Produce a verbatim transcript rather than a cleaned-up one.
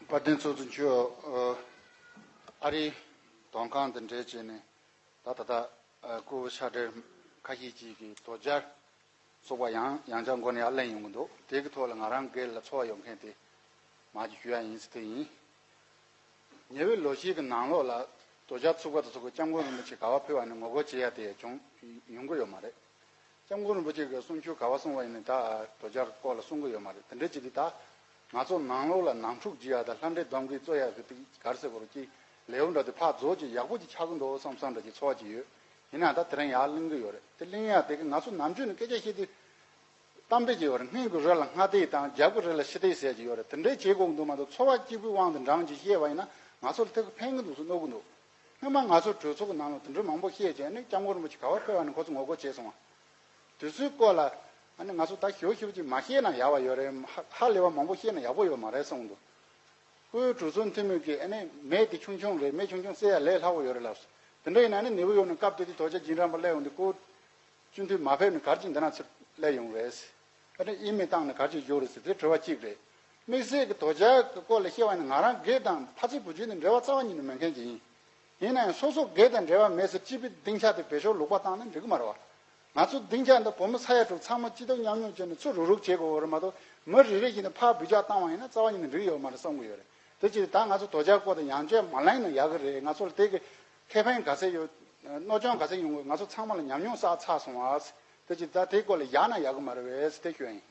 དཔལ་ལྡན་ཚོགས་གཙོ་མཆོག་ཨ་རིའི་དོན་ཁང་དང་འབྲེལ་བྱས་ནས་ད་ད་ལྟ་སྐུ་ཞབས་གྲས་ཁ་ཤས་ཅིག་གིས་དོལ་རྒྱལ་ཚོགས་པ་ཡང་ཡང་བསྐྱར་མགོ་ནས་ཡར་གླེང་ཡོང་གི་འདུག་དེ་གི་ཐོག་ལ་ང་རང་སྒེར་ལ་ཚོར་བ་ཡོད་མཁན་དེ་མར་ཅིག་ཞུ་ཡ་ཡིན་ཟེར་དེ་ཡིན། ཉེ་བའི་ལོ་ཤས་ཀྱི་ནང་ལོགས་ལ་དོལ་རྒྱལ་ཚོགས་པ་དང་ཚོགས་པའི་སྐྱབས་མགོན་རིན་པོ་ཆེ་ག་པར་ཕེབས་པ་ནས་ངོ་རྒོལ་བྱེད་ཡ་དེ་བྱུང་ཡོང་གི་ཡོད་མ་རེད། སྐྱབས་མགོན་རིན་པོ་ཆེ་གིས་གསུང་ཆོས་ག་པར་གསུངས་པ་ཡིན་ནའི་ད་དོལ་རྒྱལ་སྐོར་ལ་གསུང་གི་ཡོད་མ་རེད། དེ་འདྲ་བྱས་དུས་ད་ང་ཚོ་ནང་ལོགས་ལ་ནང་འཁྲུག་བྱེད་ཡ་དང་ལྷ་འདྲེ་སྡོམ་གི་རྩོད་ཡ་གི་དེ་ག་རེ་ཟེར་དགོས་རེད། ཅིག་ལེའུ་འདྲ་དེ་ཕར་རྫོགས་ཀྱི་ཡག་པོ་ཅིག་ཆགས་ཀྱི་འདུག་བསམ་བསམ་འདྲ་ཅིག་ཚོར་བ་ཅིག་ཡོད། ཡིན་ནའང་ད་དེ་རིང་ཡར་གླེང་གི་ཡོད་རེད། དེ་གླེང་ཡ་དེ་གི་ང་ཚོ་ནམ་རྒྱུན་ནས་སྐད་ཆ་བཤད་དུས་གཏམ་དཔེ་ཅིག་ཡོད་རེད། སྔོན་གྱི་རི་ལ་སྔ་ལྟས་དང་རྒྱབ་ཀྱི་རི་ལ་ཕྱི་ལྟས་ཟེར་ཅིག་ཡོད་རེད། དེ་འདྲའི་བྱེད་དགོས་ཀྱི་འདུག་མ་གཏོགས་ཚོར་བ་སྐྱིད་པོའི་དབང་དུ་འགྲངས་ཅིག་བཤད་པ་ཡིན་ན་ང་ཚོ་ལ་དེ་གི་ཕན་གི་འདུག་ཟེར་མནོ་གི་འདུག་སྔོན་མ་ང་ཚོ་གྲོས་ཚོགས་ཀྱི་ནང་ལ་དེ་འདྲའི་མང་པོ་བཤད་བྱས་ནས་སྐྱབས་མགོན་རིན་པོ་ཆེ་ག་པར་ཕེབས་པ་ནས་ཁོ་ཚོ་ངོ་རྒོལ་བྱས་སོང་བ། དེ་ཚོའི་སྐོར་ལ་ཨ་ནི་ང་ཚོ་ད་ཞིབ་ཞིབ་ཅིག་མ་བཤད་ན་ཡག་པ་ཡོད་རེད། ཧ་ཧ་ལས་པ་མང་པོ་བཤད་ན་ཡག་པོ་ཡོད་མ་རེད་གསུངས་འདུག་ཁོའི་གྲོས་ཚོགས་འཐུས་མི་གིས་ཨ་ནི་མེ་དེ་ཆུང་ཆུང་རེད། མེ་ཆུང་ཆུང་བསད་ཡ་ལས་སླ་པོ་ཡོད་རེད་ལབ་སོང་། དེ་འདྲ་ཡིན་ན་ཨ་ནི་ནེ་པོ་ཡོན་ནས་སྐབས་དེ་དུས་དོལ་རྒྱལ་རྗེས་འབྲང་པ་སླེབས་ཡོང་དུས་ཁོ་སྤྱི་འཐུས་མ་ཕེབས་ནས་ག་རེ་བྱས་འདི་ན་ཚུར་སླེབས་ཡོང་རེད། ཨ་ནི་ཨི་མེལ་བཏང་ནས་ག་རེ་བྱས་བཞག་རེད་ཟེར་དེ་དྲི་བ་གཅིག་རེད། དམིགས་བསལ་གྱི་དོལ་རྒྱལ་གྱི་སྐོར་ལ་བཤད་པ་ཡིན་ན་ང་རང་སྒེར་དང་ཕ་ཚིག་བུ་ཆུང་ནས་འབྲེལ་བ་རྩ་བ་ཉིད་ནས་མེད་མཁན་ཅིག་ཡིན། ཡིན་ན་ཡང་སོ་སོ་སྒེར་དང་འབྲེལ་བ་མེད་ཟེར་སྤྱི་པའི་སྡིངས་ཆ་དེ་བེད་སྤྱོད་ལོག་པ་བཏང་ན་འགྲིག་གི་མ་རེད་བ། ང་ཚོ་སྡིངས་ཆ་འདི་བོད་མི་ས་ཡ་དྲུག་ཚང་མ་སྐྱིད་སྡུག་མཉམ་མྱོང་བྱས་ནས་ཚུར་རུག་རུག་བྱེད་དགོས་པ་རེད་མ་གཏོགས་མི་རེ་རེ་བཞིན་ཕར་འབུད་རྒྱག་བཏང་བ་ཡིན་ན་རྩ་བ་ཉིད་ནས་འགྲིག་ཡོད་མ་རེད་བསམ་གྱི་ཡོད་རེད། དེ་ཕྱིར་ད་ང་ཚོ་དོལ་རྒྱལ་སྐོར་དེ་ཡང་བསྐྱར་མ་གླེང་ན་ཡག་གི་རེད། ང་ཚོ་ལ་དེ་གི་ཁེ་ཕན་ག་ཚད་ཡོད། གནོད་སྐྱོན་ག་ཚད་ཡོང་གི། ང་ཚོ་ཚང་མ་ལ་ཉམས་མྱོང་བསགས་ཚར་སོང་བ། དེ་ཕྱིར་ད་དེའི་སྐོར་ལ་བཞག་ན་ཡག་གི་མ་རེད་པས་དེ་ཞུ་ཡ་ཡིན།